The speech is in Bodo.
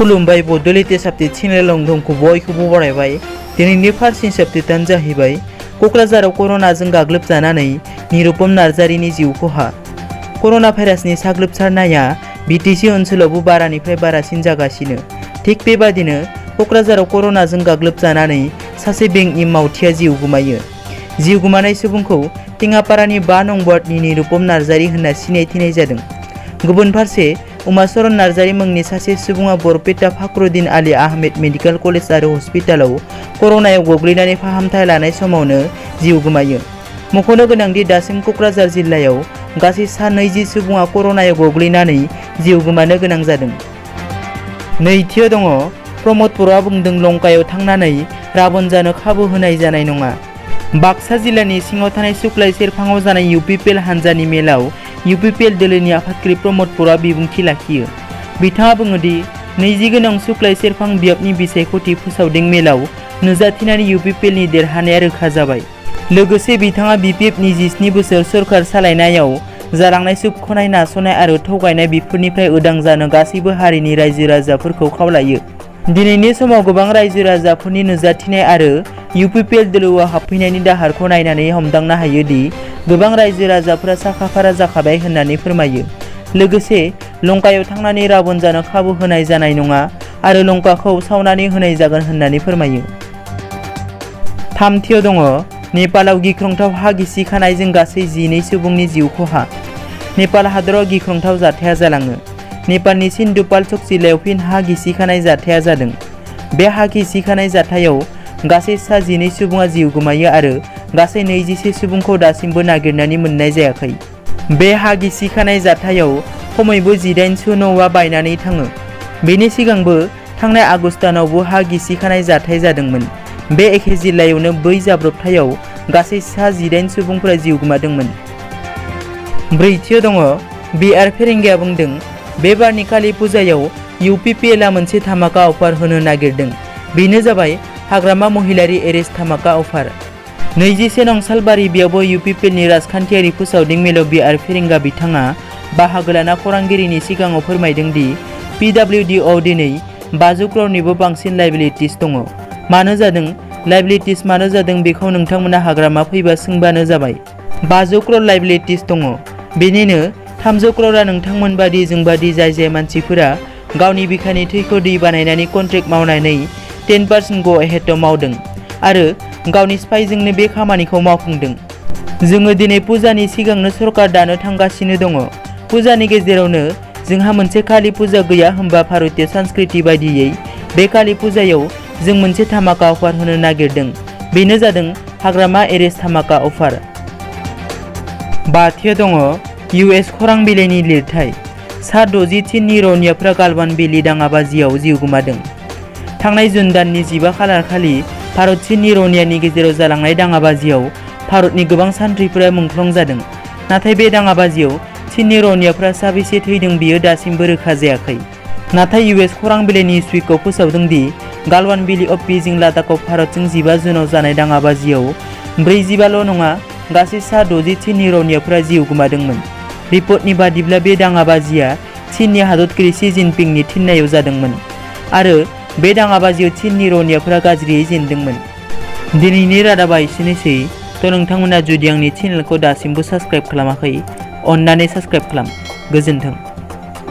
खुलुमबाय बड'लेण्ड साबजेक्ट चेनेलाव दंखौ बयखौबो बरायबाय। दिनैनि फार्स्ट साबजेक्टआनो जाहैबाय क'क्राझाराव कर'नाजों गाग्लोबजानानै निरुपम नार्जारिनि जिउ खहा। कर'ना भाइरासनि साग्लोबसारनाया बिटिसि ओनसोलावबो बारानिफ्राय बारासिन जागासिनो। थिग बेबादिनो क'क्राझाराव कर'नाजों गाग्लोबजानानै सासे बेंकनि मावथिआ जिउ गोमायो। जिउ गोमानाय सुबुंखौ टेङापारानि 5 नं वार्डनि निरुपम नार्जारि होनना सिनायथिनाय जादों। गुबुन फारसे उमाचरन नार्जारि मुंनि सासे सुबुङा बरपेटा फाखरुद्दिन आली आहमेद मेडिकेल कलेज आरो हस्पिटालाव कर'नायाव गोग्लैनानै फाहामथाय लानाय समावनो जिउ गोमायो। मख'नो गोनांदि दासिम क'क्राझार जिल्लायाव गासै सा 20 सुबुङा कर'नायाव गोग्लैनानै जिउ गोमानो गोनां जादों। नैथियाव दङ प्रमद बर'आ बुंदों लंकायाव थांनानै राबन जानो खाबु होनाय जानाय नङा। बाक्सा जिल्लानि सिङाव थानाय सुक्लाय सेरफाङाव जानाय इउपिपिएल हानजानि मेलाव इउपिपिएल दोलोनि आफादगिरि प्रमद बर'आ बिबुंथि लाखियो। बिथाङा बुङोदि 20 गोनां सुक्लाय सेरफां बियाबनि बिसायख'थि फोसावदिं मेलाव नुजाथिनानै इउपिपिएलनि देरहानाया रोखा जाबाय। लोगोसे बिथाङा बिपिएफनि 17 बोसोर सरकार सालायनायाव जालांनाय सोबख'नाय नास'नाय आरो थगायनाय बेफोरनिफ्राय उदां जानो गासैबो हारिनि रायजो राजाफोरखौ खावलायो। दिनैनि समाव गोबां रायजो राजाफोरनि नुजाथिनाय आरो इउपिपिएल दोलोआव हाबफैनायनि दाहारखौ नायनानै हमदांनो हायोदि गोबां रायजो राजाफोरा साखाफारा जाखाबाय होननानै फोरमायो। लोगोसे लंकायाव थांनानै राबन जानो खाबु होनाय जानाय नङा आरो लंकाखौ सावनानै होनाय जागोन होननानै फोरमायो। थामथियाव दङ नेपालाव गिख्रंथाव हा गिसिखानायजों गासै 12 सुबुंनि जिउ खहा। नेपाल हादराव गिख्रंथाव जाथाया जालाङो। नेपालनि सिन्धुपाल्चक जिल्लायाव फिन हा गिसिखानाय जाथाया जादों। बे हा गिसिखानाय जाथायाव गासै सा 12 सुबुङा जिउ गोमायो आरो गासै 21 सुबुंखौ दासिमबो नागिरनानै मोननाय जायाखै। बे हा गिसिखानाय जाथायाव खमैबो 1800 न'आ बायनानै थाङो। बेनि सिगांबो थांनाय आगस्ट दानावबो हा गिसिखानाय जाथाय जादोंमोन। बे एखे जिल्लायावनो बै जाब्रबथायाव गासै सा 18 सुबुंफोरा जिउ गोमादोंमोन। ब्रैथियाव दङ बिआर फेरेंगाया बुंदों बे बारनि कालि पुजायाव इउपिपिएलआ मोनसे धामाका अफार होनो नागिरदों। बेनो जाबाय हाग्रामा महिलारि एरेस्ट धामाका अफार। 21 नं सालबारि बेयावबो इउपिपिएलनि राजखान्थियारि फोसावदिं मेलाव बिआर फेरेंगा बिथाङा बाहागो लाना खौरांगिरिनि सिगाङाव फोरमायदों दि पिडब्लिउडिआव दिनै 500 क्ररनिबो बांसिन लाइबिलिटिस दङ। मानो जादों लाइबिलिटिस मानो जादों बेखौ नोंथांमोना हाग्रामा फैबा सोंबानो जाबाय। 500 क्रर लाइबिलिटिस दङ। बेनिनो 300 क्ररआ नोंथांमोन बादि जोंबादि जाय मानसिफोरा गावनि बिखानि थैखौ दै बानायनानै कन्ट्रेक्ट मावनानै 10% गो एहेडआव मावदों आरो गावनि स्पाइजोंनो बे खामानिखौ मावफुंदों। जोङो दिनै पुजानि सिगांनो सरकार दानो थांगासिनो दङ। पुजानि गेजेरावनो जोंहा मोनसे कालि पुजा गैया होनबा भारतीय संस्कृति बायदियै बे कालि पुजायाव जों मोनसे धामाका अफार होनो नागिरदों। बेनो जादों हाग्रामा एरेस्ट धामाका अफार। बाथियाव दङ इउएस खौरां बिलाइनि लिरथाय सा 60 चीननि रौनियाफोरा गालवान भेलि दाङाबाजियाव जिउ गोमादों। थांनाय जुन दाननि 15 खालार खालि भारत चीननि रौनियानि गेजेराव जालांनाय दाङाबाजियाव भारतनि गोबां सान्थ्रिफोरा मुंख्लं जादों। नाथाय बे दाङाबाजियाव चीननि रौनियाफोरा साबेसे थैदों बेयो दासिमबो रोखा जायाखै। नाथाय इउएस खौरां बिलाइ स्वीकआव फोसावदों दि गालवान भेलि अफ बीजिं लादाखआव भारतजों 15 जुनाव जानाय दाङाबाजियाव 45ल' नङा गासै सा 60 चीननि रौनियाफोरा जिउ गोमादोंमोन। रिपर्टनि बादिब्ला बे दाङाबाजिया चीननि हादरगिरि शी जिनपिंनि थिननायाव जादोंमोन आरो बे दाङाबाजियाव चीननि रौनियाफोरा गाज्रियै जेनदोंमोन। दिनैनि रादाबा एसेनोसै। नोंथांमोना जुदि आंनि चेनेलखौ दासिमबो साबस्क्राइब खालामाखै अन्नानै साबस्क्राइब खालाम। गोजोन्थों।